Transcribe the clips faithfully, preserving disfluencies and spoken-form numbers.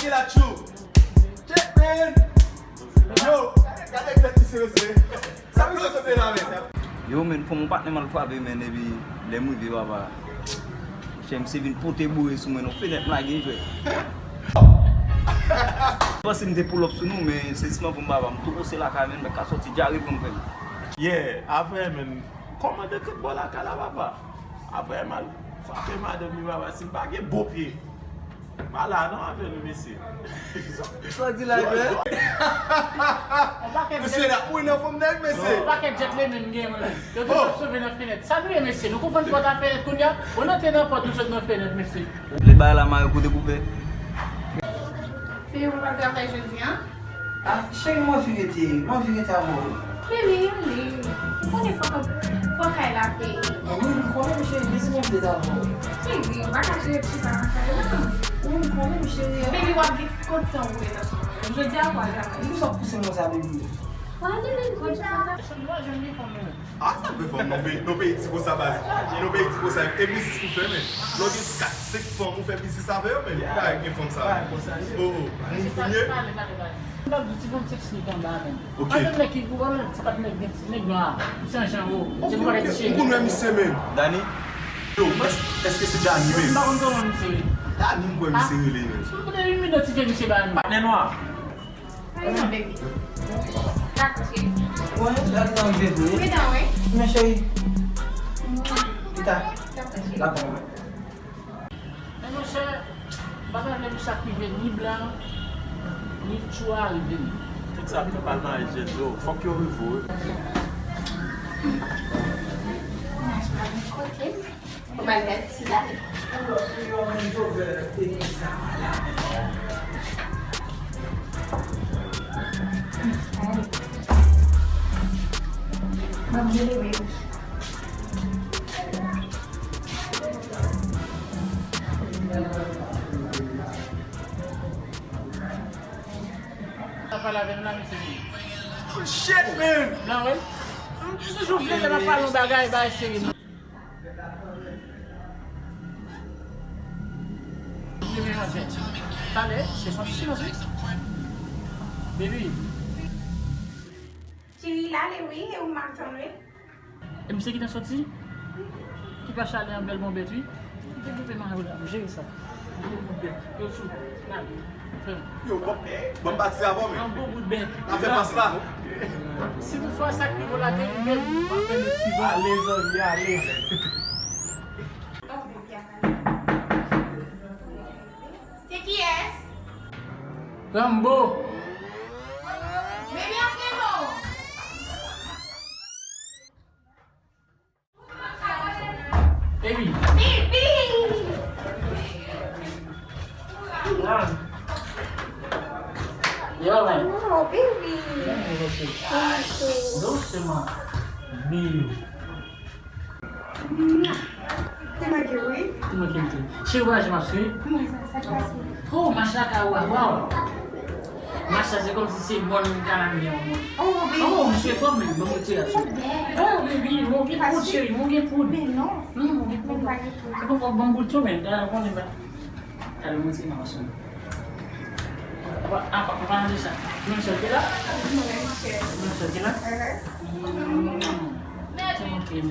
Ki la tjou. Check, man. Yo, gade tèt misye, mesye. Sa misye sot la, men. Yo, men, fò m yon patnè m al frape, men, epi lè m rive, papa. Chè, misye vin pote boure sou mwen, non, fenèt m lage, jwè. M panse m te pull up sou nou, men se sisman pou m, papa. M tou pase lakay, men, men ka sòti, djare pran m, frè m. Yeah, avè, men, kòmande tout bò lakay la, papa. Apre m al frape madanm li, papa, si m pa gen bon pye. M pa la non avè nou, mesye. Sa w di la, bro? Mesye, n ap mouri nan fòm nèg, mesye. Yon pakèt gentleman gen, mwen. Yo tout ap sove nan fenèt. Sa nou ye, mesye? Nou konprann pòt a fenèt kounye a? Ou nan te nan pòt, nou sot nan fenèt, mesye. Lè bagay la mare, kote pou fè? Fi, ou pa travay jodi a? Ah, cheri, m anvi rete, m anvi rete avè w. Baby, ale. Ou konnen fòk, fòk kay la peye. Wi, m konnen, m cheri, men si m anvi rete avè w. Cheri, ou pa ka cheri chita nan kay la. Wi, m konnen, m cheri. Baby, w ap gen kontan ou ret ansanm avè m. Jodi a, ou pa travay. Poukisa w ap pouse m konsa, baby? Wale, baby, konsa. Chanm nou a jwenn li fanm nou. Ah, sa dwe fè nan peyi, nan peyi ti konsa, baz. Nan peyi ti konsa, e biznis pou fè, men. Lè w gen kat, senk fanm, ou fè biznis avè yo, men. Ou pa gen fanm sa. Oh, oh. Moun fouye. M t ap di ti fanm sexy ki anba, men. Ok. Anmenn nèg ki gou, anmenn ti patnè nèg, nèg nwa. Ti an jan ou. Ti konn wè misye, men. Dani? Yo, èske se Dani, men? M pa konn kòman misye rele. Dani, m kwè misye rele, men. Si w koute yon minòt, ti fè misye ba nou. Patnè nwa. How you doing, baby? Dakò, cheri. Wi, la gen anvi vre. Wi, dan, wi. Men cheri. Pita. Dakò, cheri. Dakò, mwen. Men monchè, bagay menm sa k rive ni blan, ni tchou a rive m. Tout sa k fè pa nan jèn yo, fòk yo rive w. Kote? Ou ba l gad ti dal. M ap delivre wi. Sa pale avè m la, mesye. Shit, man! Nan, wi. M toujou vle lè m ap pale yon bagay, bay seri. Vle melanje. Talè, se son silans, wi. Baby. Cheri, l ale wi, e ou m ap tann wi. E misye ki t ap soti? Ki pa chale an bèl bon bèt, wi. Li te koupe mayo la, m jere sa. Yon bon bout bèt. Yo, sou. N ale. Fè. Yo, bon, bon, m pati avan, men. Yon bon bout bèt. Afè pas la. Si toutfwa sa k rive w la te rive m, m ap fè nou swiv. Ale, zanmi, ale. Se kiyès? Rambo. Baby, ap gen mò. Baby. Baby. Ah. Yo, man. Oh, baby. Doucement. Baby. Te manke w, wi. Te manke m tou. Cheri, ou pa janm ap swiv? Kòman sa, sa k pase? Oh, mach la ka wa, waw. Mach la se kòmsi se mòn kanadyen an mòn. Oh, baby. Oh, misye twòp menm, ban m retire la. Oh, baby, men w gen poud, cheri, men w gen poud. Men non. Non, men w gen poud. Men m pa gen poud. Se poko ban m goute, men, ta konnen ba. Talè mwen ti nan ansanm. Apa, apa, apa nan de sa. Menm sèl ki la? Menm sèl ki la? Ti manke m.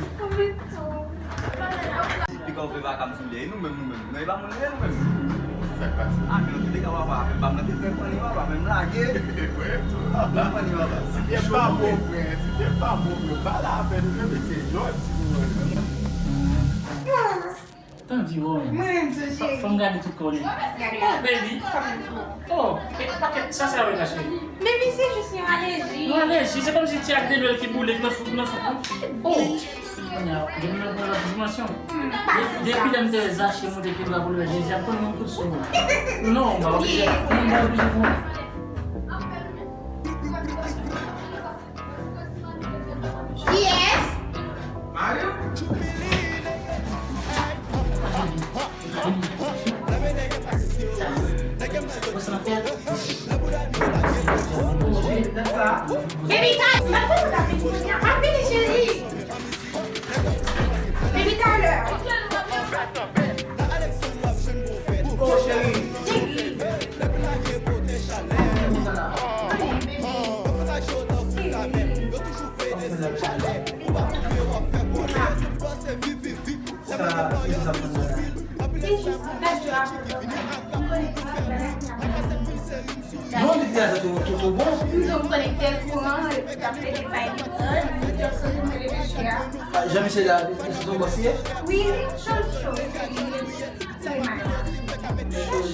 Piga ou fè vaka m sou lè. E nou menm, nou menm. Non, e pa moun nou ye, nou menm. Sa k pase? Ah, men an tou de ka, papa, men pa mwen te fè fann li, papa, men m lage. Mwen fann li, papa. Si te pa bon, frè, si te pa bon, frè, pa la avè nou, men se jòj si nou wè. Tan di wò, men. Mwen menm tou, cheri. Fò m gade tout kò li. Gade. Oh, baby. Oh, e pakèt sa, sa yo, la, cheri. Baby, se jis yon alèji. Yon alèji, se kòmsi ti ak de lwèl ki boule, ki nan fouk, nan fouk. Oh. Kounye a, depi nan pran lòt dimansyon. Depi, depi lè m te wè Zache monte pi dwa pou l wè Jezi, ap konn yon kout sou mwen. Non, m pa oblije. Non, m pa oblije pou mwen. Kiyès? Mario? Baby, ta, mwen pa konn ta vin kounye a. M ap vini, cheri. Baby, talè. Oh, cheri. Cheri. Se jis radyo a pou yo bay. Ou konnen ki sa k ap fèt la. Non, li te achte tou, tou, tou bon. Yo konekte l kouran, epi t ap pede bay li. Yo soti mwen leve chè a. Jan misye la, se yon bòs li ye? Wi, li cho cho, epi li, li, li, li, cho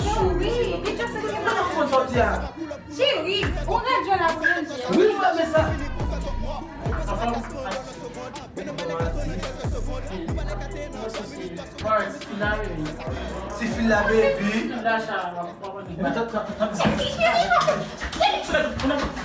cho, wi, li just li Kote w konn sòti a? Cheri, ou radyo la pou nou di. Wi, mwen renmen sa. Ti fil la, baby. Mwen t ap, t ap, t ap,